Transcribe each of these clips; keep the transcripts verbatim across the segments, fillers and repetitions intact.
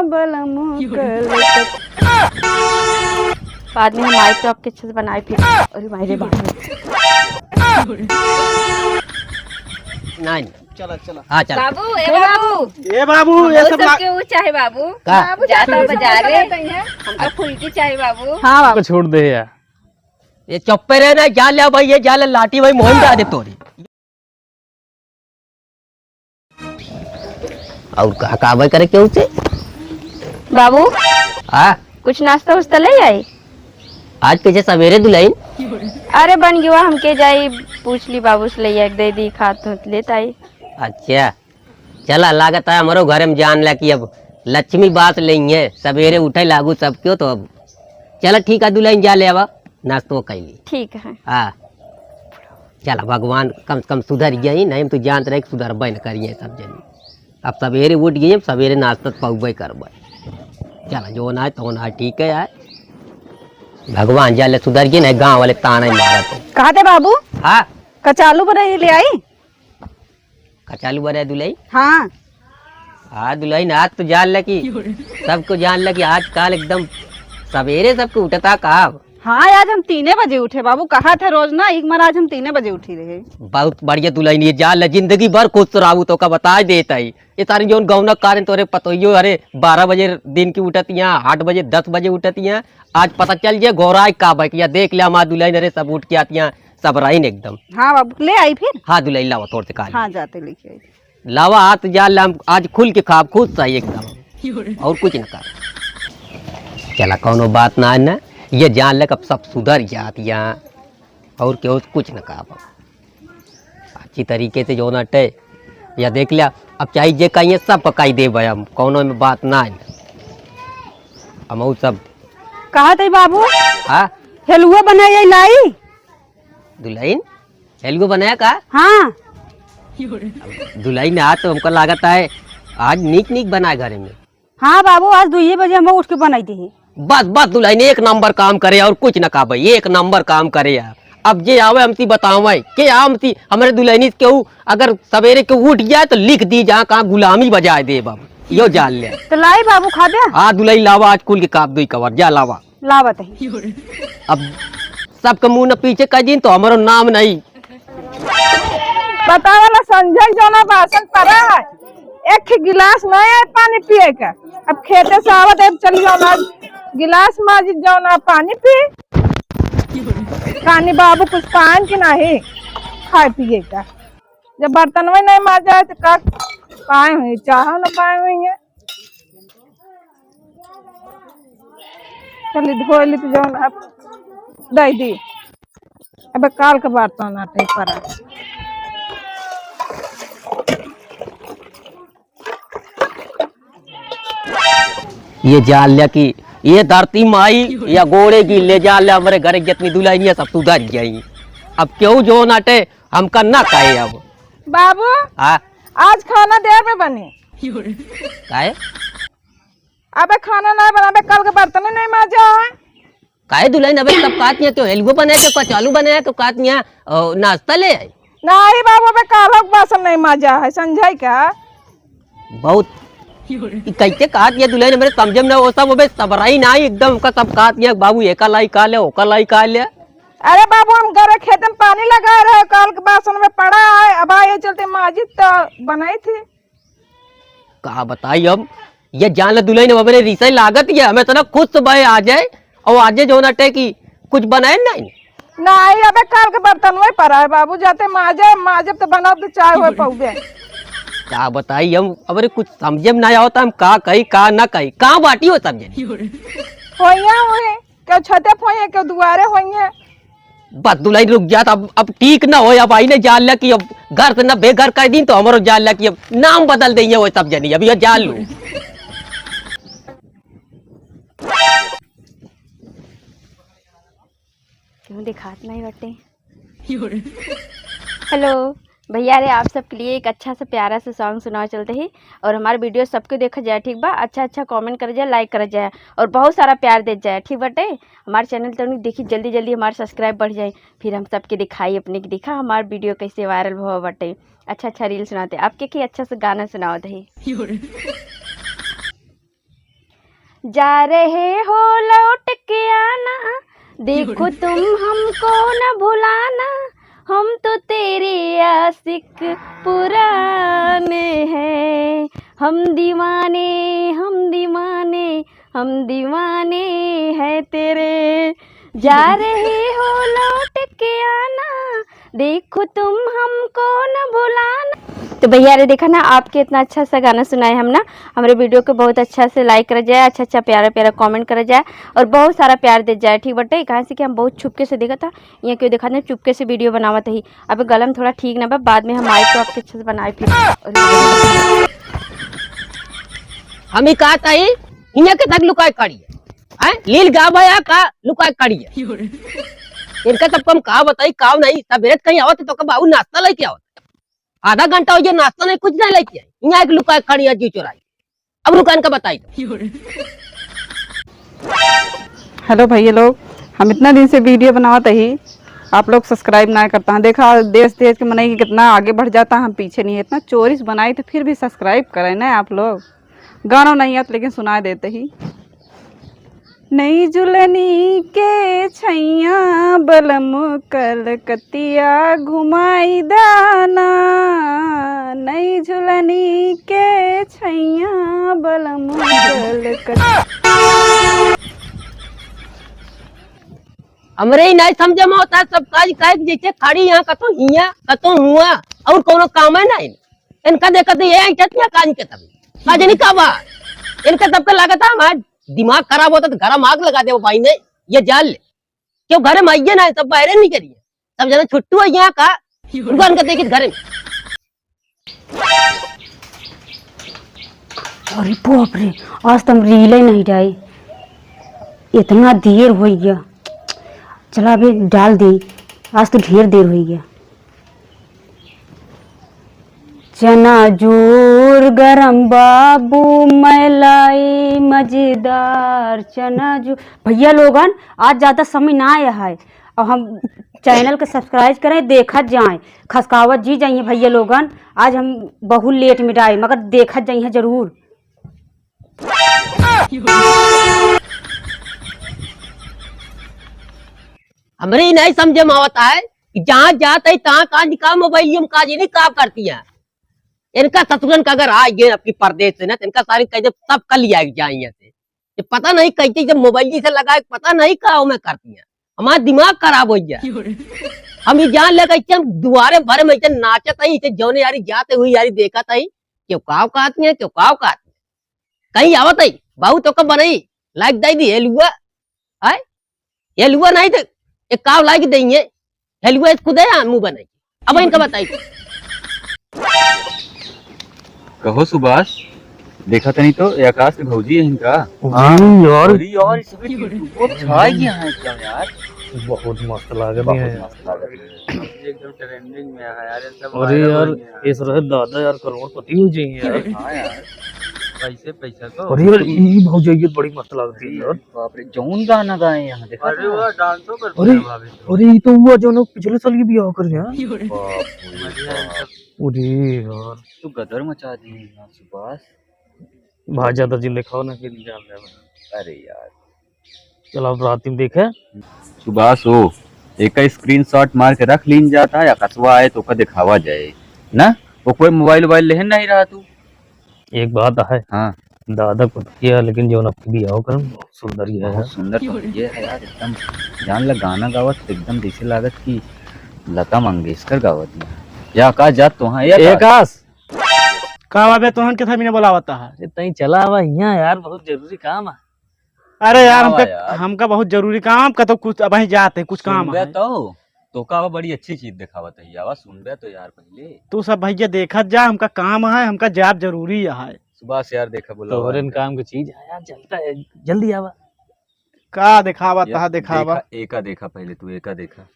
बलमू कलकत। बाद में हम आए तो आपके अच्छे से बनाए फिर। अरे माई रे बाप रे। नहीं, नहीं। चला, चला। हाँ, चला। बाबू, ए बाबू। ए बाबू, ये हमरो सब ला- सबके वो चाहे बाबू। का? बाबू, जाता बाजार रे। हमका फुल्की चाहे बाबू। हाँ बाबू। छोड़ दे यार। ये चुप्पे रहे ना, जा ले भाई, ये जा ले लाठी भाई, मोहन जा दे तोरी। और का, का भाई करे केहू से? बाबू, हाँ? कुछ नाश्ता उस्ता ले आई? आज कैसे सवेरे दुलहिन? अरे बन गया, हमके जाई पूछ ली बाबू से ले आई, दे दी खात होत लेत आई। अच्छा, चला, लागत है हमरो घर में जान ला कि अब लक्ष्मी बास लेइहे, सवेरे उठे लागू सब क्यों तो अब। चला ठीक है दुलहिन, जा ले आवा, नाश्तो कैली। ठीक है। हाँ, चला भगवान कम से कम सुधर गई, नहीं हम तो जानत रहे कि सुधरबे न करिए सब जनी। अब सवेरे उठ गई, अब सवेरे नाश्ता तो पौबे करबे। चला जो ना है तो ना है, ठीक है यार, भगवान जा ले सुधर गई, नहीं गाँव वाले ताना ही मारत है। कहा थे बाबू? हाँ। कचालू बनाई ले आई? कचालू बने दुलही? हाँ। हाँ दुलही ना, आज तो जान ले कि सबको जान ले कि आजकल एकदम सवेरे सबको उठता का। हाँ, आज हम तीने बजे उठे बाबू, कहा थे रोज ना, एक मार आज हम तीने बजे उठी रहे। बहुत बढ़िया दुलही, ये जान ले जिंदगी भर खुश रहू, तो का बता देता ही। ये सारी जौन गौना कारण तोरे पतोइयो, अरे बारह बजे दिन की उठत यहाँ, आठ बजे, दस बजे उठत यहाँ, आज पता चल जाए गौराई का बा, कि या देख ले हमार दुलही, अरे सब उठ के आती यहाँ, सब रहीन एकदम। हाँ बाबू, ले आई फिर। हाँ दुलही, लावा तोर से काल। हाँ, जाते लेके आई। लावा, आज जा ले, हम आज खुल के खाब, खुद सही एकदम, और कुछ न कर। चला, कौनो बात ना है ना, ये जान ले, अब सब सुधर जात यहाँ, और केहू से कुछ न कहब। अच्छी तरीके से जो ना टे, या देख लिया, अब चाहे जे कहिए सब पकाई देबे हम, कौनो में बात ना है। हम उ सब कहा थे बाबू? हाँ? हेलुआ बनाई लाई। दुलहिन, हेलुआ बनाया का? हाँ। दुलहिन, आज तो हमको लागत है, आज नीक नीक बनाए घरे में। हाँ बाबू, आज दुइये बजे हम उठ के बनाई दी। बस, बस दुलहिन, एक नंबर काम करे और कुछ न कहबे, एक नंबर काम करे यार। अब जे आवे हमसे बतावे, के आवे हमसे, हमरे दुलहिनी से केहू अगर सवेरे के उठ जाए तो लिख दी, जहाँ कहाँ गुलामी बजाए देब हम, यो जान ले। तो लाई बाबू, खा दे। हाँ दुलहिन, लावा आज कुल के काप दुई कवर, जा लावा। लावत है। अब सबके मुंह न पीछे कर दीन तो हमरो नाम नहीं। बतावा ला संजय, जौना बासन पड़ा है, एक गिलास नहीं है पानी पिए का। अब खेते से आवत है, चली जाओ ना, गिलास माजी जौना पानी पी। कानी बाबू कुछ पाएन कि नहीं खाए पिए का? जब बर्तनवे नहीं माजा है तो का पाए हुई, चाहो न पाए हुई है। चली धोए ली तो जौन अब दे दी। अब काल के बर्तन आटे पड़ा। ये जान लिया कि ये धरती माई या गोड़े की ले जान लिया, हमरे घरे जितनी दुलहिनिया सब सुधर जाई। अब केहू जो नाटे हमका ना कहे अब। बाबू, हाँ? आज खाना देर में बनी। काहे? अबे खाना ना बनाबे, कल के बर्तन नहीं माजा है। काहे दुलहिन, अबे सब कात निया तो हेलुआ बनाए के, कचालू बनाए के कात निया, अ, नाश्ता ले आई। नहीं बाबू, अबे कालो के बासन नहीं माजा है, संजय का। बहुत, ई कैसे कात निया दुलहिन, हमरे समझे में ना, वो सब अबे सबराई ना आई, एकदम का सब कात निया, बाबू एका लाई का ले, ओका लाई का ले। अरे बाबू, हम घरे खेत में पानी लगा रहे, काल के बासन में पड़ा है, अब ये चलते माजी तो बनाई थी। का बताई अब, ये जान ले दुलहिन, अब हमरे रिसई लागत ही है, हम इतना खुश तो भए आ जाए, और आजे जो ना टे कि कुछ बनाए नहीं। नहीं, अबे काल के बर्तन वही पड़ा है बाबू, जाते माजे, माजे तो बनाओ तो चाय हो पौबे। का बताई हम, अब रे कुछ समझे में ना आवता, हम का कही, का ना कही, का बाटी हो समझे। होइया हुए, केहू छते पे होइया, केहू दुआरे होइया। बस दुलहिन रुक जात, अब, अब ठीक ना होए, अब आई ने जान लिया कि अब घर से ना बेघर कर दीन तो हमरो जान लिया कि अब नाम बदल देइए वो सब जनी, अब ये जान लू। क्यों दिखात नहीं बटे? हेलो भैया रे, आप सबके लिए एक अच्छा सा प्यारा सा सॉन्ग सुनावे चलते ही, और हमारे वीडियो सबके देखा जाए, ठीक बा? अच्छा अच्छा कमेंट कर जाए, लाइक कर जाए, और बहुत सारा प्यार दे जाए, ठीक बटे? हमारे चैनल तो नहीं देखी, जल्दी जल्दी हमारे सब्सक्राइब बढ़ जाए, फिर हम सबके दिखाई अपने के दिखा हमारे वीडियो कैसे वायरल हुआ बटे। अच्छा अच्छा रील सुनाते, आपके के अच्छा सा गाना सुनावत है। जा रहे हो लौट के आना, देखो तुम हमको न भुलाना, हम तो तेरे आशिक पुराने हैं, हम दीवाने, हम दीवाने, हम दीवाने हैं तेरे। जा रहे हो लौट के आना, देखो तुम हमको न भुलाना। तो भैया रे, देखा ना, आपके इतना अच्छा सा गाना सुनाए हम ना, हमरे video को बहुत अच्छा से like करा जाए, अच्छा अच्छा प्यारा प्यारा comment करा जाए और बहुत सारा प्यार दे जाए, ठीक बटे? काहे से कि हम बहुत छुपके से देखा था, यहाँ क्यों देखा ना, चुपके से video बनावत ही। अबे गला में थोड़ा ठीक ना बा, बाद में हम आए तो आपके अच्छे से बनाए फिर। हम ही कहा था ही, इन्हें के तक लुकाए काढ़ी है, हैं? लील गावा या का लुकाए काढ़ी है? इनका सबको हम का बताई, का नहीं, सबेरे कहीं आवत तो कब आऊ नाश्ता लेके आवत। आधा घंटा हो गया, नाश्ता नहीं, कुछ नहीं लेके आई। यहाँ एक लुकाए काढ़ी है जी चोराई। अब रुका इनका बताई तो। Hello भैया लोग, हम इतना दिन से video बनावत ही, आप लोग subscribe ना करता है। देखा देश देश के मनई कितना आगे बढ़ जाता है, हम पीछे नहीं है। इतना चोरी से बनाई तो फिर भी subscribe करें ना आप लोग। गाना नहीं आता लेकिन सुना देते ही। नई जुलनी के छैया बलम कलकतिया घुमाई दाना, नई जुलनी के छैया बलम कलकतिया। हमरे ही नहीं समझे में होता है, सब काज काहे कि जैसे खड़ी यहाँ, कतो हिया, कतो हुआ, और कोनो काम है नहीं। इनका देखा तो ये ऐंठत नहीं काज के तब। काज नहीं का बा। इनका सबके लागत है, हमारा दिमाग खराब होता तो घर में आग लगा दे भाई ने, ये जान ले। क्यों घर में आइए ना, सब बाहर नहीं करिए। सब जना छुट्टू है यहाँ का, उनको इनका देखित घर में। अरे बाप रे, आज तो हम reel ही नहीं डाई, इतना देर हो गया। चला अबे डाल दी, आज तो ढेर देर हो गया। चनाजूर गरम बाबू, मैं लाई मजेदार चनाजूर। भैया लोगन, आज ज्यादा समय ना आया है, और हम channel के subscribe करें, देखत जाएं, खसकावत जी जाइए भैया लोगन। आज हम बहुत late में डाए, मगर देखत जाइए जरूर। हमरे ही नहीं समझे में आवत है कि जहाँ जात है तहाँ काज का मोबाइल में काज नहीं काम करती है। इनका ससुरन का अगर आ गए अपनी परदेश से ना, तो इनका सारी कह दे सब कर लिया जाए यहाँ से। ये पता नहीं कैसे जब मोबाइल से लगा है, पता नहीं का में करती है। हमारा दिमाग खराब हो गया। हम ये जान ले कैसे हम दुआरे भरे में ऐसे नाचत है, इसे जौने यारी जाते हुई यारी देखत है, क्यों काव कहती है, क्यों काव कहती है। कहीं आवत है, बाबू तो कब बनाई, लाइक दे दी, हेलुआ, है? हेलुआ नहीं थे, एक काव लाइक देंगे, हेलुआ खुद है, मुंह बनाई। अब इनका बताई। कहो सुभाष, देखा तनी तो, ये आकाश के भौजी है इनका। अरे यार। अरे यार, इसमें YouTube छा गया है क्या यार? बहुत मस्त लागत है। बहुत मस्त लागत है। एकदम trending में है यार, ये सब अरे viral यार, हो गया है। इस रहे दादा यार, करोड़पति हो जाएंगे यार। हाँ यार, पैसे पैसा तो। अरे यार, ई भौजाई बड़ी मस्त लागती है यार। बाप रे, जौन गाना गाए यहाँ, देखा अरे था? वाह, डांसो करती अरे, है भाभी तो। अरे, ई तो हुआ जो लोग पिछले साल की बियाह कर गया। बाप रे बढ़िया है बाप। सब। अरे यार। तू गदर मचा दी यहाँ, सुभाष। भाई ज्यादा जिन दिखाओ ना, फिर जान ले। अरे यार। चल, अब रात में देखे। सुभाष हो, एक screenshot मार के रख लीन जाता है, या कसवा आए तो ओका दिखावा जाए ना। वो कोई मोबाइल वोबाइल लेहन नहीं रहा तू। एक बात है। हाँ। दादा कुछ किया, लेकिन जो नकली भी आओ करम, बहुत सुंदर ही है बहुत यार। सुंदर तो ये है यार, एकदम जान ला गाना गावत, एकदम जैसे लागत कि लता मंगेशकर गावत है। या का जात तो हाँ, या का? एकास। का बा बे, तोहन के थमीने बोलावत है? अरे, तई चला आवा हियां यार, बहुत जरूरी काम है। अरे यार, आवा हमका, यार। हमका बहुत जरूरी काम, कतो कुछ, अबहीं जाते, कुछ काम सुनबे है। तो, तोका बड़ी अच्छी चीज देखावत है, आवा सुनबे तो यार पहले। तू सब भैया देखत जा, हमका काम है, हमका जाब जरूरी है। सुभाष यार, देखा, बोला तोहरे हुआ है। काम की चीज है यार, चलता है, जल्दी आवा। का देखावा, या तहा देखावा। देखा, एका देखा पहले तू, एका देखा।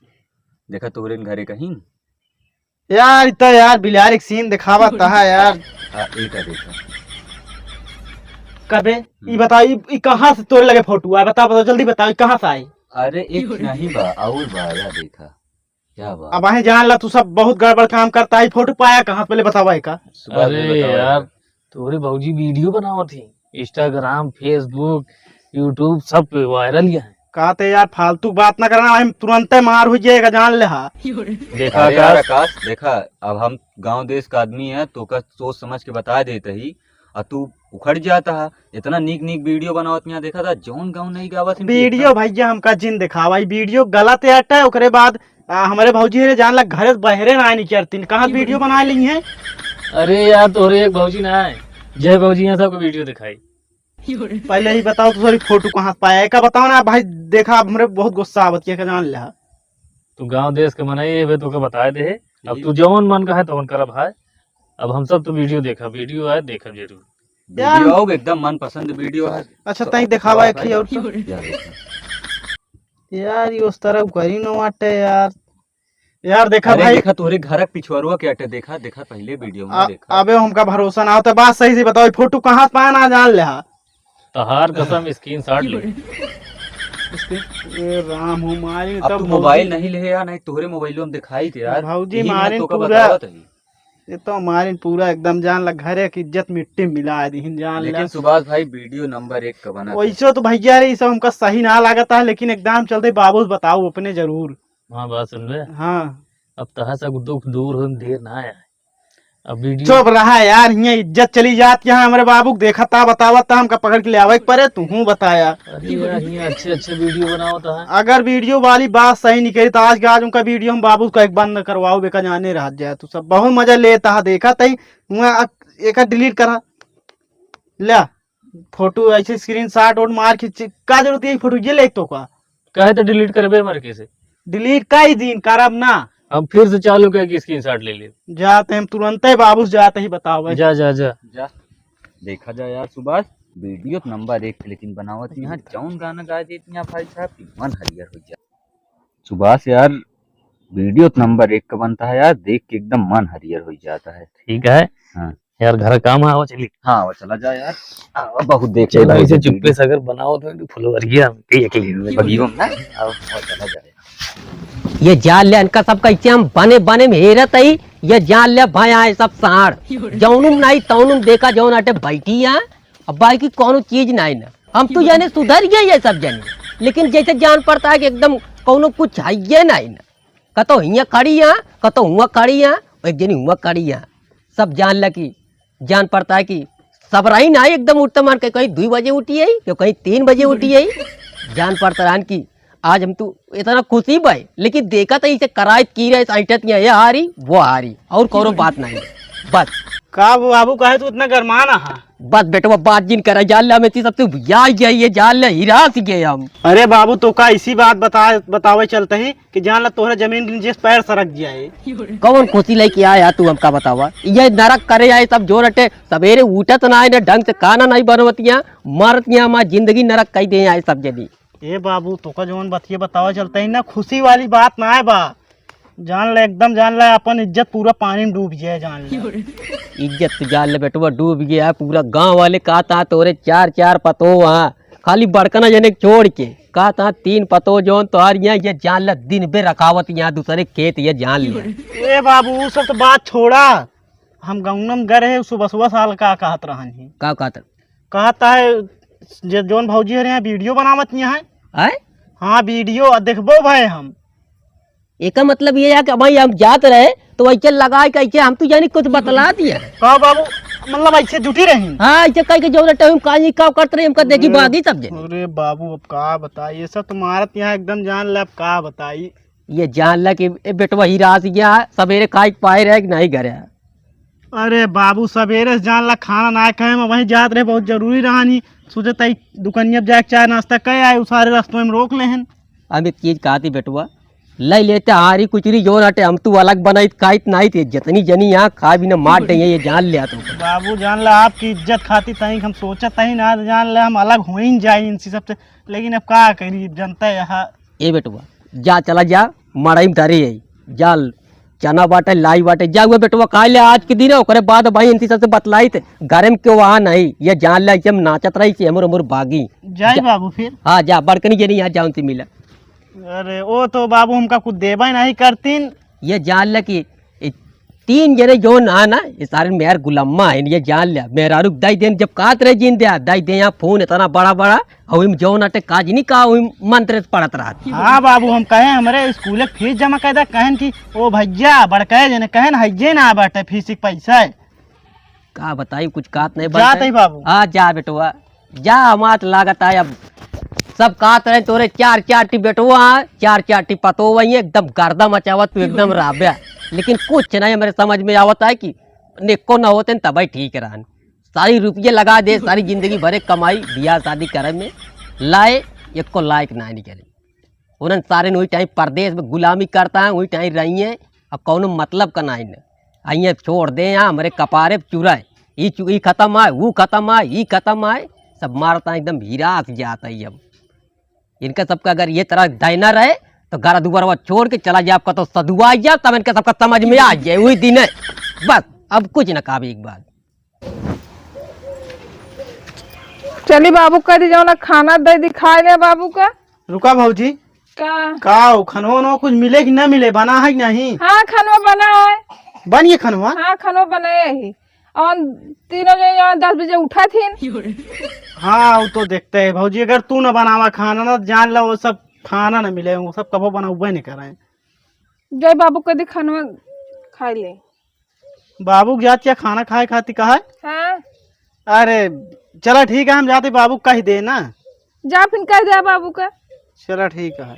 देखा तोहरे घरे कहीं। यार, इ त यार बिलार एक scene देखावा तहा यार। हाँ, एका देखा। कबे? हम्म। ई बताओ, ई, ई कहाँ से तोरे लगे फोटो आए? बता, बता, जल्दी बताओ, ई कहाँ से आए? अरे, एक नहीं बा, और बा, या देखा। क्या बात? अब आहे जान ला, तू सब बहुत गड़बड़ काम करता है। फोटो पाया कहाँ, पहले बतावा एका। सुबह अरे में बतावा यार, एका। तोरे भौजी video बनावत ही। Instagram, Facebook, YouTube सब पे viral ये है। का ते यार फालतू बात ना करना, हम तुरंते मार हो जाएगा, जान ले हा। देखा अरे यार आकाश, आकाश, देखा, अब हम गांव देश का आदमी है, तो का सोच समझ के बता देते ही, आ तू उखड़ जाता है। इतना नीक नीक video बनावत यहाँ देखा था, जौन गाँव नहीं गावत है, video एकदम भैया हमका जिन दिखावा, ई video गलत है, ओकरे बाद आ, हमरे भौजी रे जान ला घरे से बहरे ना निकलतीन, कहाँ video बना ली है? अरे यार, तोहरे एक भौजी ना है, जय भौजी यहाँ सबको video दिखाई। पहले ही बताओ तो सारी photo कहाँ से पाया है, का बताओ ना भाई, देखा अब हमरे बहुत गुस्सा आवत है, का जान ले। तू गांव देश के मनई है, तोके बताए दे है। अब ठीक। तू जौन मन का है तौन करा भाई। अब हम सब तो video देखा, video है, देखा जरूर। यार। Video आओ, एकदम मनपसंद video है। अच्छा, तो तई देखावा एक ही और तो। यार, देखा। यार, ये उस तरह करी न वाटे यार। यार, देखा अरे, भाई। देखा तोरे घर के पिछुआरुआ के अटे, देखा, देखा पहले video में आ, देखा। अबे हमका भरोसा ना होता, बात सही से बताओ, photo कहाँ से पाया ना जान ले हा। तहार कसम, screenshot ले। Screen-, ए राम हो, मारी अब तब तू भौजी। Mobile नहीं ले यार, नहीं तोहरे mobile में दिखाई थे यार। भौजी यही मैं मारिन तोका पूरा, बतावत हई। ये तो मारिन पूरा एकदम जान ला, घरे की इज्जत मिट्टी में मिला दीहिन जान ला। लेकिन सुभाष भाई video number एक का बना था। वैसे तो भैया रे, ई सब हमका सही ना लागत है, लेकिन एकदम चलते बाबू से बताओ अपने जरूर। हाँ, बात सुन बे। हाँ। अब तहार से दुख दूर होन देर ना आया। अब video चुप रहा यार, हियाँ इज्जत चली जात, यहाँ हमरे बाबू के देखा ता, बतावा ता, हमका पकड़ के ले आवे के परे, तू हूँ बताया। अरे यार, हियाँ अच्छे अच्छे video बनावत है। अगर video वाली बात सही निकली तो आज के आज उनका video हम बाबू का एक बंद करवाओ, बेका जाने रह जाए। तू सब बहुत मजा लेता है, देखा तई, हुआ एक delete करा, ले photo ऐसे screenshot वोट मार के चे-, का जरूरत है photo ये ले तो का? काहे तो delete करबे मर के से? Delete का ही दिन करब ना। हम फिर से चालू करके screenshot ले ले। जाते हम तुरंते बाबू से जाते ही बतावे। जा, जा, जा। जा, देखा जा यार सुभाष, video तो number एक पे लेकिन बनावत यहाँ जौन गाना गा देती यहाँ भाई साहब की मन हरियर हो जाए। सुभाष यार, video तो number एक का बनता है यार, देख के एकदम मन हरियर हो जाता है। ठीक है। हाँ। यार, घर काम है, आओ चली। हाँ, आओ, चला जा यार। आओ, बहुत देख चल, ले भाई, ऐसे video। चुप्पे से अगर बनाओ तो follower गया, हम कहीं अकेले में। बगियो में ना? आओ, आओ, चला जा यार। ये जान ले, इनका सब कैसे हम बने, बने में हेरत ही, ये जान ले, भाई आए सब साड़। जौनुम नहीं, तौनुम देखा, जौन अटे बैठी है, अब भाई की कोनो चीज नहीं ना। हम तो जाने सुधर गए ये सब जने, लेकिन जैसे जान पड़ता है कि एकदम कोनो कुछ है ये नहीं ना। कतो हियाँ खड़ी है, कतो हुआँ खड़ी है, एक जनी हुआँ खड़ी है। सब जान ला कि, जान पड़ता है कि सबरही ना एकदम उठता मान के कहीं दुई बजे उठी है, यो कहीं तीन बजे उठी है। जान पड़ता रहन कि आज हम तू इतना खुशी बाय, लेकिन देखा तो इसे करायत की रहे, ऐंठत यहाँ ये हारी, वो हारी, और कोनो बात नहीं। बस। का वो बाबू काहे तू इतना गरमाना हा? बस बेटवा, बात जिन करा, जान ले, हम इसी सबसे उबिया गया, ये जान ले, हिरास गए हम। अरे बाबू, तो का इसी बात बता, बतावे चलते ही कि जान ला तोहरा जमीन के नीचे से पैर सरक जाए। कौन खुशी लेके आया तू हमका बतावा? ये नरक करे आए सब जोर अटे, सवेरे उठत ना है, ना ढंग से खाना नहीं बनवतिया, मरतिया, हमार जिंदगी नरक कई दे आए सब जनी। ए बाबू, तोका जौन बतिया बतावा चलते ही ना, खुशी वाली बात ना है बा। जान ले, एकदम जान ले, अपन इज्जत पूरा पानी में डूब गया है, जान ले। इज्जत तो जान ले बेटवा, डूब गया है। पूरा गांव वाले कहत हैं तोरे चार चार पतो हैं, खाली बड़कना जने छोड़ के। कहत हैं तीन पतो जौन तोहार यहाँ, ये जान ले दिन भर रखावत यहाँ दूसरे खेत, ये जान ले। ए बाबू, वो सब तो बात छोड़ा, हम गौनम गए रहे, सुबह सुबह साल का कहत रहन ही। का कहत? कहत है, जे जौन भौजी हरे यहाँ video बनावत यहाँ है। आय? हाँ, video, आ, देखबो भाई हम। एका मतलब ये है कि भाई हम जात रहे, तो वैसे लगाए के ऐसे हम तो यानी कुछ बतला दिया। का बाबू, मतलब ऐसे जुटी रही? हाँ, ऐसे कह के जौन time का नहीं का करत रहे, हमका देखी हम्म। बागी सब जने। अरे बाबू, अब का बताई, ये सब तो मारत यहाँ एकदम जान ले, अब का बताई। ये जान ला कि ए बेटवा ही रास गया, सवेरे खाए के पाए रहे कि नहीं घरे। अरे बाबू, सवेरे से जान ला खाना ना खाए, हम वहीं जात रहे, बहुत जरूरी रहा नहीं। सोचे तई दुकनिया पे जाके चाय नाश्ता कर आए, उ सारे रस्तों में रोक लेहन। हम एक चीज कहती बेटवा, ले लेते हारी कुचरी जोन हटे, हम तू अलग बनाई खाइत नहीं थे, जितनी जनी यहाँ खा भी ना मार देंगे, ये जान लिया तू। बाबू जान ला आपकी इज्जत खाती तई हम सोचत ही ना, जान ले हम अलग हो ही जाए इनसे सबसे, लेकिन अब का करी, जनता है यहाँ। ए बेटवा, जा, चला जा, मड़ई में धरे है, जा, चना बाटे, लाई बाटे, जा हुआ बेटवा, खा ले आज के दिन, ओकरे बाद भाई इनसे सबसे बतलाई थे, घर में क्यों वहाँ नहीं, ये जान ले, ऐसे हम नाचत रही, से हमर, हमर बागी। जाए जा। बाबू फिर? हाँ, जा, बड़कनी जनी यहाँ जा, उनसे मिला। अरे, वो तो बाबू हमका कुछ देबे नहीं करतीन। ये जान ले कि इ-, तीन जने जौन आ ना, ये सारे मेहर गुलामा है, ये जान लिया। मेहरारू के दाई देन जब कात रहे जिन दिया, दाई दे यहाँ फोन इतना बड़ा बड़ा, और इम जौन अटे काज नहीं का, वही मंत्र से पढ़त रहत। हाँ बाबू, हम कहे हमरे स्कूल के फीस जमा कर दे, कहन कि ओ भैया बड़का जने कहन हइये ना बाटे फीस के पैसा। का बताई, कुछ कात नहीं जात बनता है। है बाबू। हाँ, जा बेटवा, जा, हमार लागत है अब। सब कात रहे तोरे चार चार टी बेटवा, चार चार टी पतो वही, एकदम गर्दा मचावत तू, एकदम राब्या। लेकिन कुछ नहीं हमरे समझ में आवत है कि निक्को न होते न तबे ठीक रहन। सारी रुपये लगा दे, सारी जिंदगी भरे कमाई, बियाह शादी करे में लाए, एको लायक ना निकले। उन्हन सारे वही टाइम परदेस में गुलामी करता है, वही टाइम रही है, अब कौनो मतलब का नाहीं न। आइए छोड़ दे यहाँ हमरे कपारे पे चुरा है, ई चु-, ई खतम आए, ऊ खतम आए, ई खतम आए, सब मारता है, एकदम हिरास जाता है। अब इनका सबका अगर ये तरह दैना रहे तो घर दुआरवा छोड़ के चला जाए, आपका तो सधुआ जाए, तब इनका सबका समझ में आ जाए वही दिन है। बस अब कुछ ना कहा एक बार। चली बाबू कह दी, जौन खाना दे दी, खाए ले बाबू का। रुका भौजी। का? का हो, खनवा उनवा कुछ मिले कि ना मिले, बना है कि नहीं? हाँ, खनवा बना है। बन गया खनवा? हाँ, खनवा बनाए ही। और तीनों जने यहाँ दस बजे उठा थी। हाँ, वो तो देखते हैं भौजी, अगर तू ना बनावा खाना ना, जान लो वो सब खाना ना मिले, वो सब कबो बनावे नहीं करे। जय बाबू कह दी, खनवा खाए ले। बाबू के जात क्या खाना खाए खातिर कहा है? हाँ। अरे चला ठीक है, हम जाते बाबू कह दे ना। जा फिर कह दे बाबू का। चला ठीक है।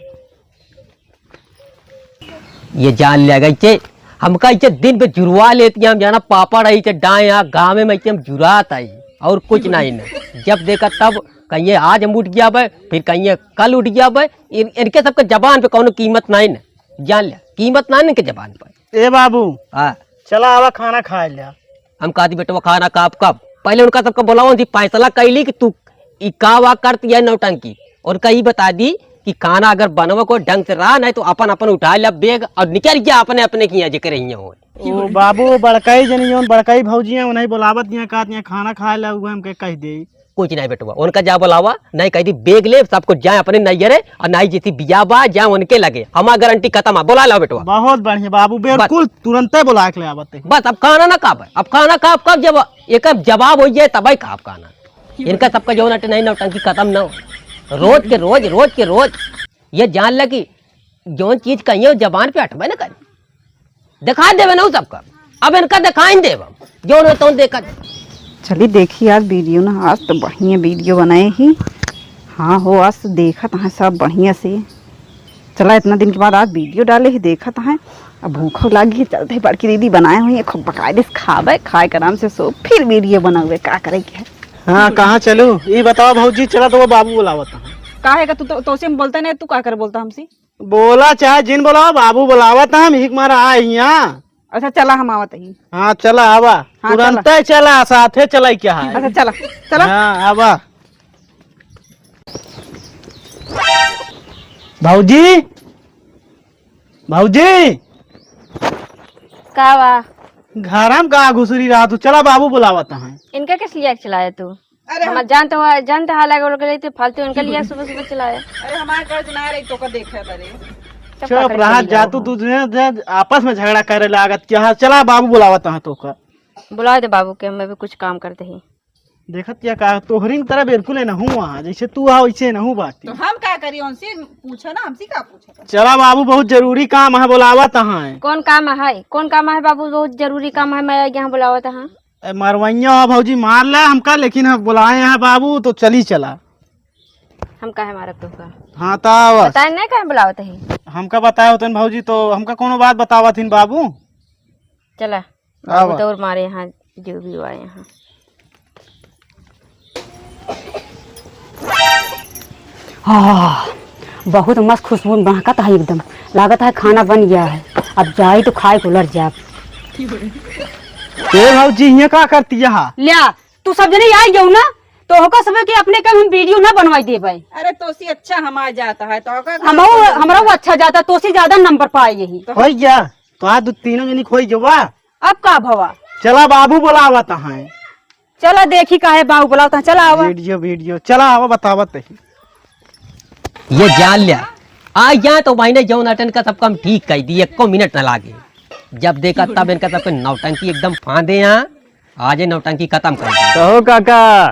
ये जान ले गई चे, हमका इसे दिन पे जुड़वा लेती हैं, हम जाना पापड़ आई चे डाए यहाँ गाँव में, मैं हम जुरात आई और कुछ नहीं ना। जब देखा तब कहिए आज हम उठ गया बे, फिर कहिए कल उठ गया बे। इन, इनके सबके जबान पे कौनो कीमत नहीं ना, जान ले कीमत नहीं इनके जबान पे। ए बाबू, हाँ। चला आवा खाना खाए लिया। हम कहा दी बेटवा खाना कब कब, पहले उनका सबका बुलाओ, उनसे फैसला कर ली कि तू ई का वा करती है नौटंकी। उनका ई बता दी कि खाना अगर बनवा को ढंग से रहा नहीं तो अपन अपन उठा ले बैग और निकल गया अपने अपने की यहाँ जेकर यहाँ हो। ओ बाबू, बड़काई जनी जौन बड़काई भौजी हैं, उन्हें बुलावत यहाँ कहत यहाँ खाना खाए ला, वो हमके कह दे। कुछ नहीं बेटवा, उनका जा बुलावा, नहीं कह दी बैग ले, सब कुछ जाए अपने नैहरे, और नहीं जैसी बिया बा, जाए उनके लगे, हमार गारंटी खत्म है, बुला लाओ बेटवा। बहुत बढ़िया बाबू, बस। बिल्कुल तुरंते बुला के ले आवत है। बस अब खाना ना खाब, अब खाना खाब कब, जब एक जवाब हो जाए तब ही खाब खाना। इनका सबका जौन अटे नहीं नौटंकी खत्म ना हो, रोज के रोज, रोज के रोज। ये जान ले कि जौन चीज कहिए जबान पे अटबे ना करे। दिखा देवे ना उ सबका, अब इनका दिखाई देव हम, जौन हो तौन देखा। चली देखी आज वीडियो ना, आज तो बढ़िया वीडियो बनाए ही। हाँ हो, आज तो देखत हैं सब बढ़िया से। चला इतना दिन के बाद आज वीडियो डाले ही, देखत हैं। अब भूखो लागी है, चलते ही बड़की दीदी बनाए हुई है, खूब पकाए दिस खावे, खाए के आराम से सो, फिर वीडियो बनावे, का करे के है। हाँ, कहाँ चलू? ई बताओ भौजी, चला तो वो बाबू बुलावत हैं। काहे का तू तो, तोसे हम बोलता नहीं, तू का कर बोलता हमसे? बोला चाहे जिन बोलावा, बाबू बोलावत हैं, हम हिक मारा आए हियाँ। अच्छा, चला, हम आवत ही। हाँ, चला, आवा। हाँ, तुरंते चला। चला, साथे चला, क्या है? अच्छा, चला, चला। हाँ, आवा। भौजी, भौजी। का बा? घर में का घुसरी रहा तू? चला, बाबू बोलावत हैं। इनका किस लिए चलाया तू? अरे हम हमार जान तो, जान तो हाल लगे, लगे तो फालतू इनके लिए सुबह सुबह चलाया। अरे हमारे घर से ना रही तो का देखे बरे। तब का चुप करे रहा, चली जा जाओ तू, हम। तू जो है, जो आपस में झगड़ा करे लागत क्या है? चला बाबू बुलावत हैं तो का। बुला दे बाबू के, मैं भी कुछ काम करते ही। देखत क्या का, तोहरी की तरह बिल्कुल है ना हूँ वहाँ, जैसे तू आ वैसे ना हूँ बात। तो हम का करी उनसे, पूछो ना, हमसे का पूछो? चला बाबू, बहुत जरूरी काम है, बुलावत हैं। कौन काम है? कौन काम है बाबू, बहुत जरूरी काम है, मैं यहाँ बुलावत हैं। ए, मरवैया हो भौजी, मार ले हमका, लेकिन हम बुलाए हैं बाबू, तो चली चला। हम काहे मारब तोहका? हाँ, तो आवा। बताए नहीं काहे बुलावत ही? हमका बताए होतन भौजी, तो हमका कोनो बात बतावत हिन बाबू। चला, आवा। बाबू दौड़ मारे यहाँ, जो भी हुआ यहाँ। आह, बहुत मस्त खुशबू महकत है एकदम। लागत है खाना बन गया है। अब जाई तो खाए को लड़ जाब। ए भौजी, हियाँ का करती यहाँ? ल्या, तू सब जने आई जाऊ ना, तो होका सब के अपने के हम वीडियो ना बनवाई देबै। अरे तोसी अच्छा हमार जाता है, तो होका हमहू, हमरा वो अच्छा जाता, तोसी ज्यादा नंबर पाए यही। तो होई गया, तो आज दो तीनों जनी खोई जवा। अब का भवा? चला बाबू बुलावत हैं। चला देखी काहे बाबू बुलावत हैं, चला आवा। वीडियो, वीडियो, चला आवा बतावत ही। ये जान लिया, आ जाए तो भाई ने जौन अटन का सब काम ठीक कर दी, एको मिनट ना लागे। जब देखा तब इनका सबके नौटंकी एकदम फांदे यहाँ। आज ये नौटंकी खत्म कर दे। कहो काका,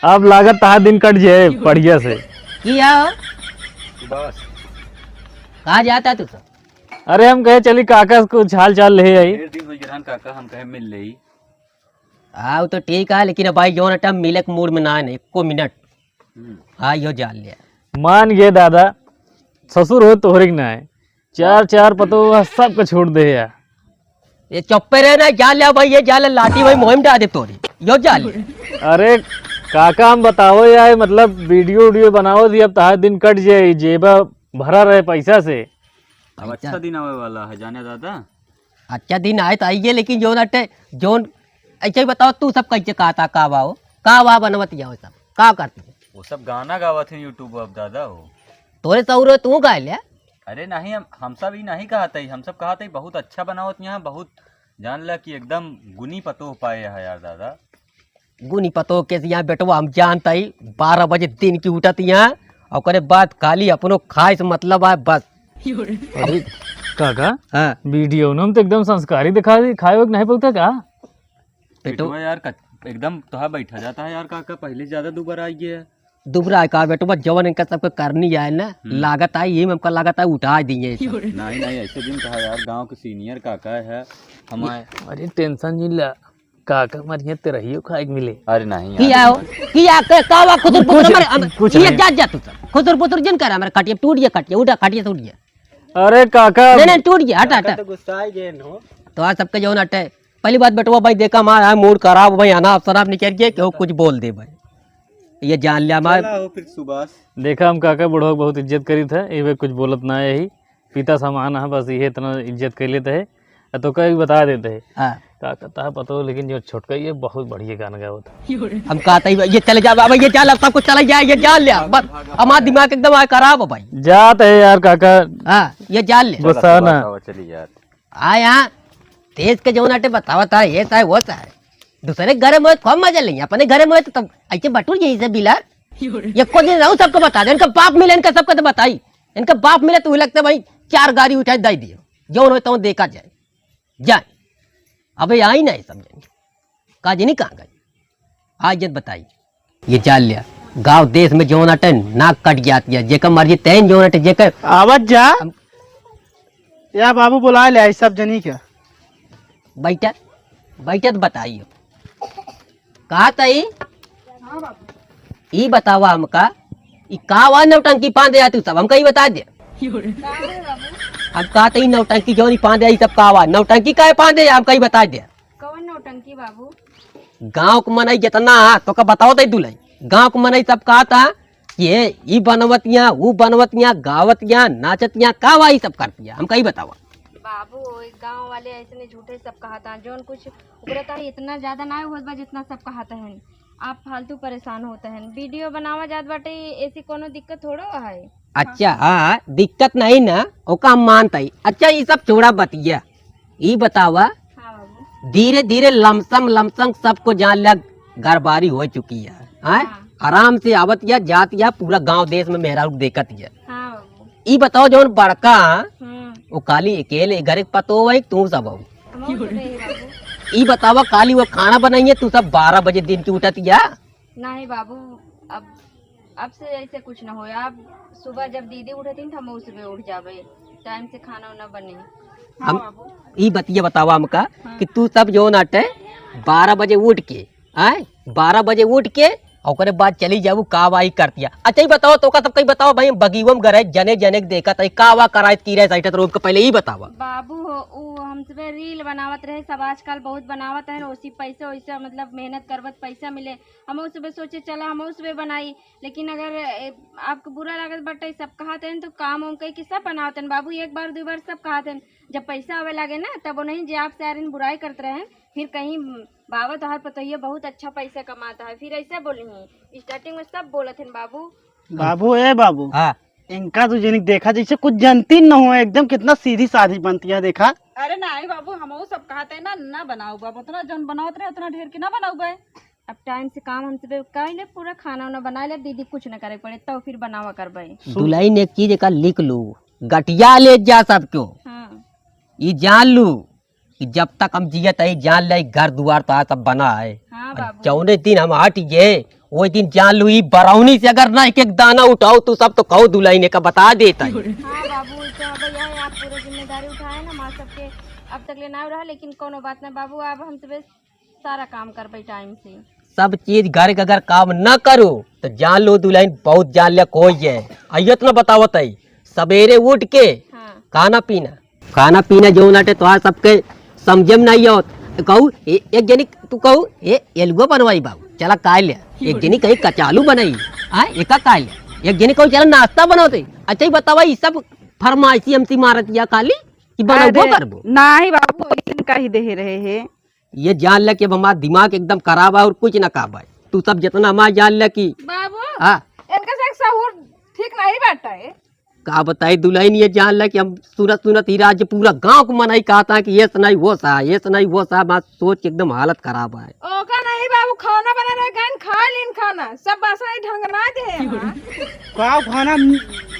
अब लागत तहार दिन कट जाए बढ़िया से। की हो? बस। कहाँ जाता तू सब? अरे हम कहे चली काका से कुछ हाल चाल ले आई। ढेर दिन हो गया काका, हम कहे मिल ले। हाँ, वो तो ठीक है, लेकिन अब भाई जौन अटे हम मिले के मूड में ना है, एको मिनट। हम्म। हाँ, यो जान लिया। मान गए दादा, ससुर हो तोहरे के ना है, चार चार पतोह सबके छोड़ दे यार। ये चुप्पे रहे ना, जान लिया भाई, ये जान ले, लाठी भाई मुँह में डाल दे तोरी, यो जान लिया। अरे काका हम बताओ यार, मतलब वीडियो वीडियो बनाओ थी, अब तहार दिन कट जाए, जेबा भरा रहे पैसा से। अब अच्छा। अच्छा दिन आवे वाला है जाने दादा। अच्छा दिन आए तो आइए, लेकिन जौन अटे, जौन ऐसे ही बताओ, तू सब कैसे कहा था, का बा हो, का बा बनवत जाओ सब, का करती है? वो सब गाना गावत हैं YouTube अब दादा हो। तोरे सौर हो, तू गा ले। अरे नहीं, हम हम सब ही नहीं कहत है, हम सब कहत है बहुत अच्छा बनावत यहाँ, बहुत जान ला कि एकदम गुनी पतोह पाए है यार दादा। गुनी पतोह के यहाँ बेटवा हम जानत ही, बारह बजे दिन की उठत यहाँ, ओकरे बाद खाली अपनो खाए से मतलब है बस। अरे काका, हाँ। वीडियो में तो एकदम संस्कारी दिखा दी, खाए वक्त नहीं पकता का? बेटो। बेटवा यार कच-, एकदम तोहा बैठा जाता है यार काका, पहले ज्यादा दुबर आ गया है। दुबरा है का बेटवा, जवन इनका सबके करनी आए ना, हम्म। लागत आई, ये हमका लागत आई उठा दिए सब। नहीं नहीं, ऐसे दिन कहा यार, गांव के सीनियर काका है हमारे। अरे टेंशन नहीं ला, काका मरिए ते रहियो खाए के मिले। अरे नहीं की यार। आओ, की आ के का बा खुसुर पुसुर कुछ, हमारे हम-, कुछ ये नहीं। जा जा तू सब। खुसुर पुसुर जिन कर हमारे खटिया टूट गया, खटिया उठा, खटिया टूट गया। अरे काका। नहीं नहीं टूट गया, हटा काका हटा। तो गुस्सा ही गए हो। तो आज सबके जौन अटे, पहली बात बेटवा भाई देखा हमारा मूड खराब भाई, अनाप शनाप निकल गया, केहू कुछ बोल दे भाई, ये जान लिया हमारे। चला हो फिर सुभाष। देखा हम काका बुढ़वा के बहुत इज्जत करी था, ये कुछ बोलत ना है, यही पिता समान है, बस ये इतना इज्जत कर लेते हैं। आ तो कहीं बता देते हैं। हाँ। का कहता है पता हो, लेकिन जो छोटका ये बहुत बढ़िया गाना गावत है। हम कहते ही ये चले जा बाबा, ये जा ला, सब कुछ चला जाए, ये जा लिया, बस हमारा दिमाग एकदम आ खराब है भाई। जात है यार काका। हाँ, ये जा ले। गुस्सा ना। चला, चली यार। आ यहाँ देश के जौन अटे बतावत है, ये चाहे वो चाहे, दूसरे के घरे में कम मजा लेंगे, अपने घरे में तो तब ऐसे बटुर यही से बिला। ये को दिन रहू सबको बता दे, इनका बाप मिले, इनका सबका तो बताई। इनका बाप मिले तो लगता भाई चार गाड़ी उठाए दे दियो, जौन हो तो देखा जाए। जाए। अबे आई ना ये सब जन। का जनी कहाँ गई? आज जब बताई। ये जान लिया। गाँव देश में जौन अटे नाक कट जाती है, जेकर मर्जी तैन जौन अटे, जेकर आवत जा। हम या बाबू बुला ले आई सब जनी के। बैठा, बैठा तो बताइयो। का तई? हाँ बाबू। ई बतावा हमका, ई का वा नौटंकी पांदे आ तू सब? हमका ई बता दे। का है बाबू? हम का तई नौटंकी जौन ई पांदे आ, ई सब का वा? नौटंकी काहे पांदे आ? हमका ई बता दे। कौन नौटंकी बाबू? गाँव के मनई जितना हा, तोका बताओ तई दुलई। गाँव के मनई सब कहत हा कि ये ई बनवतिया, ऊ बनवतिया, गावतिया, नाचतिया, का वा ई सब करतिया? हमका ई बतावा। बाबू, एक गाँव वाले ऐसने झूठे सब कहत हा, जौन कुछ ओकरा ताई इतना ज्यादा ना होत बा जितना सब कहत हन। आप फालतू परेशान होत हन। वीडियो बनावा जात बाटे, ऐसी कोनो दिक्कत थोड़ो है। अच्छा, हाँ, दिक्कत नहीं ना, ओका हम मानत हई। अच्छा, ई सब छोड़ा बतिया, ई बतावा, हाँ बाबू। धीरे धीरे लमसम लमसम सबको जान लिया, घरबारी हो चुकी है, हैं? हाँ। आराम से आवत या जात या, पूरा गांव देश में मेहरारू देखत या। हाँ बाबू। ई बताओ, जौन बड़का, हम्म। वो खाली अकेले घर के पतो है, तू सब हो? हम और तो नहीं बाबू। ई बतावा, खाली वो खाना बनाइए, तू सब बारह बजे दिन की उठत या? नहीं बाबू, अब, अब से ऐसे कुछ ना होए। आप सुबह जब दीदी उठतीन, तो हम उस पे उठ जाबे, टाइम से खाना उना बने। हाँ हम बाबू। ई बतिया बतावा हमका हाँ। कि तू सब जौन अटे बारह बजे उठ के, आए, बारह बजे उठ के ओकरे बाद चली जाबू का वाई करतिया। अच्छा, ई बताओ, तोका सब कहीं बताओ भाई, बगीवम गरे जने जने के देखत है, का वा करायत की रहे साइट रोज के पहले ई बतावा। बाबू हो, ऊ हमसे रील बनावत रहे, सब आजकल बहुत बनावत है, ओसी पैसे वैसे मतलब मेहनत करबत पैसा मिले। हम उस पे सोचे चला हम उस पे बनाई, लेकिन अगर ए, आपको बुरा लागत बाटे सब कहत हैं तो काम हम कही कि सब बनावत हैं बाबू, एक बार दो बार सब कहत हैं। जब पैसा आवे लागे ना तब वो नहीं जे आप सारिन बुराई करत रहे, फिर कहीं बाबा तोहार पतोहिया बहुत अच्छा पैसा कमाता है, फिर ऐसे बोली हैं। स्टार्टिंग में सब बोलत हैं बाबू। बाबू, ए बाबू, हाँ। इनका तो जनी देखा जैसे कुछ जानती न हो, एकदम कितना सीधी साधी बनती है, देखा। अरे नहीं बाबू, हम वो सब कहते हैं ना, ना बनाओ बाबू, उतना जौन बनावत रहे उतना ढेर के ना बनाओ बे। अब टाइम से काम हमसे बे-, कर ले, पूरा खाना उना बना ले, दीदी कुछ ना करे पड़े, तो फिर बनावा करबे। दुलहिन एक चीज का लिख लू, गटिया ले जा सबको। हाँ। ई जान लू कि जब तक हम जियत है, जान ले, घर दुआर तो सब बना है। हाँ और बाबू। जौने दिन हम हट गए, वही दिन जान लू, ई बरौनी से अगर ना एक एक दाना उठाओ, तू सब तो कहो दुल्हन का बता देता है। हाँ बाबू, तो अब यह है, आप पूरा जिम्मेदारी उठाए ना, माँ सबके अब तक ले ना रहा, लेकिन कोनो बात ना बाबू, अब हम सबे सारा काम करबे टाइम से। सब चीज घर के अगर काम न करो तो जान लो दुल्हन बहुत जान ले कोई है। आ इतना बतावत है, सवेरे उठ के हाँ। खाना पीना, खाना पीना जो नाटे तोहार सबके समझे में नहीं आवत। कहू ए, एक जनी तू कहू ए एलुआ बनवाई बाबू, चला खाए ले। एक जनी कहीं कचालू बनाई, हाँ एका खाए ले। एक जनी कहू चला नाश्ता बनाते। अच्छा ही बतावा, ई सब फरमाइशी हमसी मारत या खाली कि बनबो अरे, करबो? नाही बाबू, ऐसन कही दे रहे हैं। ये जान ले कि अब हमार दिमाग एकदम खराब है और कुछ ना काम है। तू सब जितना हमार जान ले कि बाबू, हाँ। इनका से सहूर ठीक नहीं बाटा है। का बताई दुल्हन, ये जान ले कि हम सुनत सुनत ही राज्य पूरा गांव को मनाई कहता है कि ये सुनाई वो सा, ये सुनाई वो सा, बात सोच के एकदम हालत खराब है। ओका नहीं बाबू, खाना बना रहे गन खा लीन खाना, सब बासा ही ढंग ना दे हमार। का खाना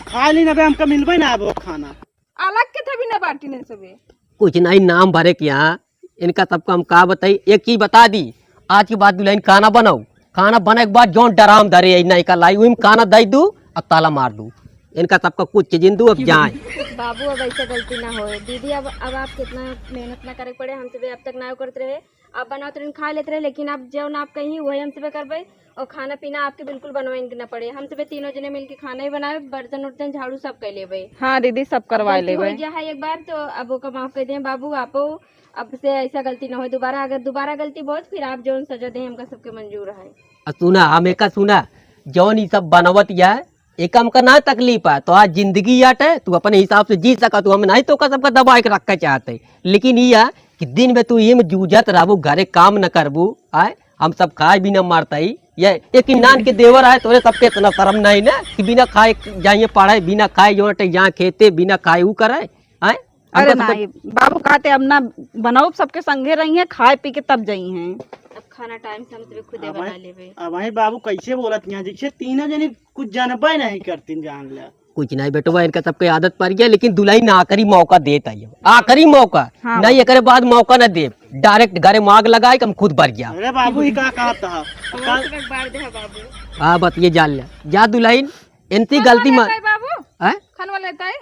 खा लीन, अबे हमका मिलबे ना अब वो खाना। अलग के थे बिना बाटी नहीं सबे। कुछ नहीं, नाम भरे के यहाँ इनका सबका हम का बताई, एक चीज बता दी, आज के बाद दुल्हन खाना बनाओ, खाना बने के बाद जौन डराम धरे है नहीं का लाई, उही में खाना दे दू, अब ताला मार दू, इनका सबका कुछ चीज दू, अब जाए। बाबू, अब ऐसा गलती ना होए। दीदी, अब, अब आप कितना मेहनत ना करे पड़े, हम सबे अब तक ना करते रहे, आप बनावत रहे, खा लेते रहे, लेकिन अब जौन आप कहीं वही हम सबे करबे। और खाना पीना आपके बिल्कुल बनवाइन के ना पड़े, हम सबे तीनों जने मिलके खाना ही बनाए, बर्तन उर्तन झाड़ू सब कर लेबे। हाँ दीदी, सब करवा अब गलती लेबे। हो गया है एक बार, तो अब ओका माफ कर दें बाबू, आपो अब से ऐसा गलती ना हो दोबारा। अगर दोबारा गलती बहुत, फिर आप जौन सजा दें, हमका सबके मंजूर है। आ सुना, हम एका सुना, जौन ई सब बनवत या, एका हमका ना तकलीफ है, तो आज जिंदगी आटे, तू अपने हिसाब से जी सका, तू हम नहीं तो का सबका दबाए के रखा चाहते, लेकिन ई है कि दिन में तू ये में जूझत रहबू, घरे काम न करबू, आए हम सब खाए भी न मारता ही। ये एक इनान के देवर आए, तोरे सबके इतना शर्म नहीं ना कि बिना खाए जाइए पढ़े, बिना खाए जो अटे यहाँ खेते, बिना खाए ऊ करे, आए? अरे हमका तो नहीं, बाबू कहते अब ना बनाओ, सबके संगे रही हैं, खाए पी के तब जाई हैं। अब खाना टाइम से हम सबे खुदे अब बना वही, लेबे। अब वही बाबू कैसे बोलत यहाँ, जैसे तीनों जने कुछ जानबे नहीं करतीन, जान ले। कुछ नहीं बेटवा, इनका सबके आदत पड़ गया, लेकिन दुल्हन आखिरी मौका देत आई, आखिरी मौका। हाँ। नहीं एकरे बाद मौका न दे, डायरेक्ट घरे में आग लगाए के हम खुद भर गया। अरे बाबू, ई का कहत ह? का एक बार दे बाबू। हाँ, बस ये जान ले, जा दुल्हन, इनती खान गलती वाले मत। ताई बाबू? हैं? खान वाले ताई?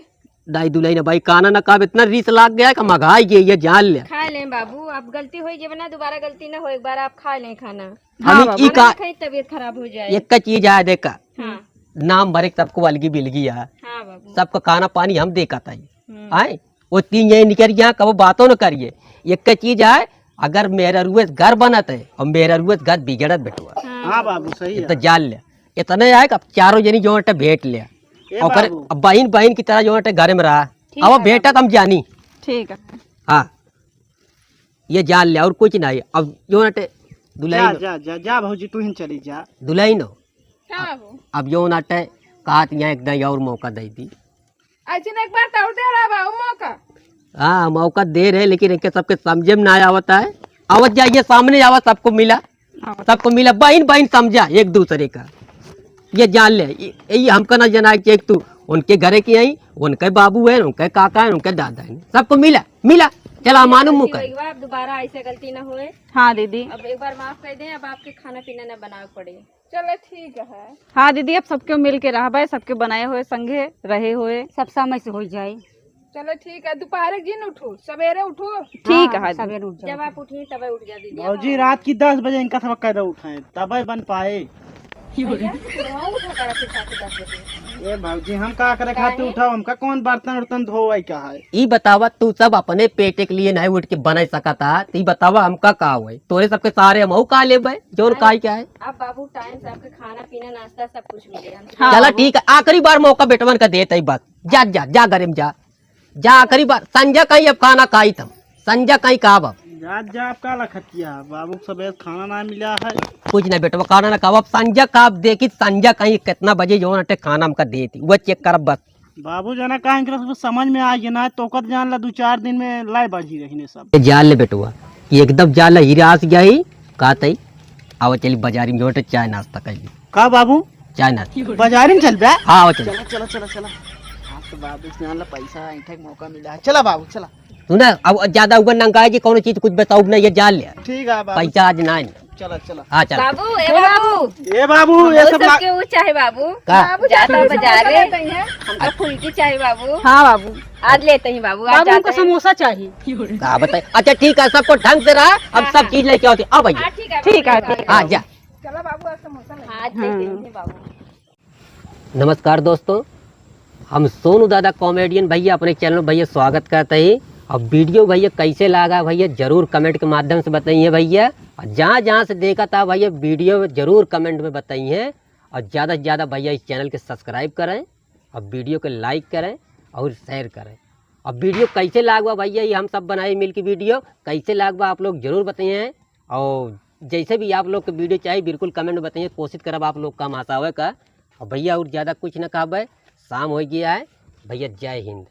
दाई दुल्हन भाई, खाना ना खाब, इतना रीस लाग गया कि मगाई गई, ये जान ले। खा लें बाबू, अब गलती होई गई ना, दोबारा गलती ना हो, एक बार आप खा लें खाना। हाँ हम बाबू। ई खाना का ना खाई, तबीयत खराब हो जाए। एक का चीज है, देखा, हाँ। नाम भरे सबको अलगी बिलगी है। हाँ बाबू। सबका खाना पानी हम देखा था। हम्म। आए, वो तीन यही निकल गया, कबो बातों न करिए। एक का चीज है, अगर मेहरारुए से घर बनत है और मेहरारुए से घर बिगड़त बेटवा। हाँ। हाँ बाबू, सही ये है। तो जान ले, इतने आए कि अब चारों जनी जो अटे भेंट ले। ए ओकर बाबू। अब बहिन, बहिन की तरह जो अटे घर में रहा। ठीक अब है भेंटा बाबू। तम जानी। ठीक है। हाँ, ये जान ले और कुछ नहीं। अब जो अटे दुल्हन जा, जा, जा, जा भौजी, तू ही चली जा। दुल्हन हो। हाँ बाबू। अब जो अटे कहत यहाँ एक दाई और मौका दे दी। ऐसे ना एक बार तौर दे रहा बाबू मौका। हाँ, मौका दे रहे, लेकिन इनके सबके समझे में ना आवता है। आवत जाइए, सामने आवा, सबको मिला, आवत। सबको मिला, बहिन बहिन समझा एक दूसरे का। ये जान ले, ये, ये हमका ना जाना है कि एक तू उनके घरे की आई, उनके बाबू है, उनके काका है, उनके दादा है, सबको मिला, मिला, चला मालूम गलती मुकर। हो गई बा, अब दोबारा ऐसे गलती ना होए। हाँ दीदी। अब एक बार माफ कर दें, अब आपके खाना पीना ना बनावे पड़े। चलो ठीक है। हाँ दीदी, अब सबके मिल के रहबे, सबके बनाए हुए संगे रहे हुए। सब समय से हो जाए। चलो ठीक है, दोपहर के जिन उठो, सवेरे उठो। ठीक हाँ, है। सवेरे उठ जाओ। जब आप उठिए तब उठ जा दीदी। भौजी, रात की दस बजे इनका सबक कैदा उठाएं, तबे बन पाए। भैया, तो वहाँ उठा कर फिर साढ़े दस बजे। ए भौजी, हम का करे खातिर काहे? उठाओ, हमका कौन बर्तन उर्तन धोवे का है? ई बतावा, तू सब अपने पेटे के लिए नहीं उठ के बना सकता, तो ई बतावा हमका का होए? तोरे सबके सारे हम का लेबे, जौन अरे, काई क्या है? अब बाबू टाइम से आपके खाना पीना नाश्ता सब कुछ मिले। हम हाँ चला बाबू। ठीक है, आखिरी बार मौका बेटवन का देत है बस। जा, जा, जा घरे में जा। जा आखिरी बार, संझा कहीं अब खाना खाई तम। संझा कहीं का अब। जा, जा, अब का लखतिया? बाबू सबेर खाना ना मिला है। कुछ नहीं बेटवा, खाना ना खावा। अब संझा का अब देखी, संझा कहीं कितना बजे जौन अटे खाना हमका देती। वो चेक करब बस। बाबू जाना का इनकरा सबके समझ में आ गया ना, तो ओकर जान ला दो चार दिन में लाई बाजी रही ने सब। ये जान ले बेटवा, कि एकदम जान ला हीरा आस गया ही, का तई? आवा चली बाजारी में जोटे चाय नाश्ता कर ली। का बाबू? चाय नाश्ता। बाजारी में चल बे? हाँ, आवा चली। चला, चला, चला, चला। हाँ, तो बाबू से जान ला, पैसा ऐंठे के मौका मिला है। चला बाबू, चला। सुना, अब ज्यादा उबर नंगाए जी, कौनो चीज कुछ बताउब ना, ये जान ले। ठीक है बाबू। पैसा आज ना है। चला, चला। हाँ, चला। बाबू, ए बाबू। ए बाबू, ये बाबू, सब ला- सबके वो चाहे बाबू। का? बाबू, जाता जाता बाजार समोसा है। लेते हैं। हमका फुल्की चाहे बाबू। हाँ बाबू। आज लेते हैं बाबू, आज बाबू, हमको जाते हैं। समोसा चाहिए। का बताए? अच्छा, ठीक है, सबको ढंग से रहा, हम हाँ, सब हाँ। चीज लेके आते हैं। आओ भैया। हाँ, ठीक है, ठीक है, बाबू। ठीक है। हाँ, जा। चला बाबू, आज समोसा ले। हाँ, आज लेते हैं बाबू। नमस्कार दोस्तों, हम सोनू दादा comedian भैया अपने channel में भैया स्वागत करते हैं। अब video भैया कैसे लागा भैया, जरूर comment के माध्यम से बताइए भैया। और जहाँ जहाँ से देखा था भैया, video जरूर comment में बताइए। और ज़्यादा से ज़्यादा भैया इस channel के subscribe करें, और video के like करें और share करें। अब video कैसे लागवा भैया, ये हम सब बनाए मिल के video कैसे लागवा, आप लोग जरूर बताइए। और जैसे भी आप लोग के video चाहिए, बिल्कुल comment में बताइए, कोशिश करब आप लोग काम हंसावे का। और भैया, और ज़्यादा कुछ न कहबे, शाम हो गया है भैया। जय हिंद।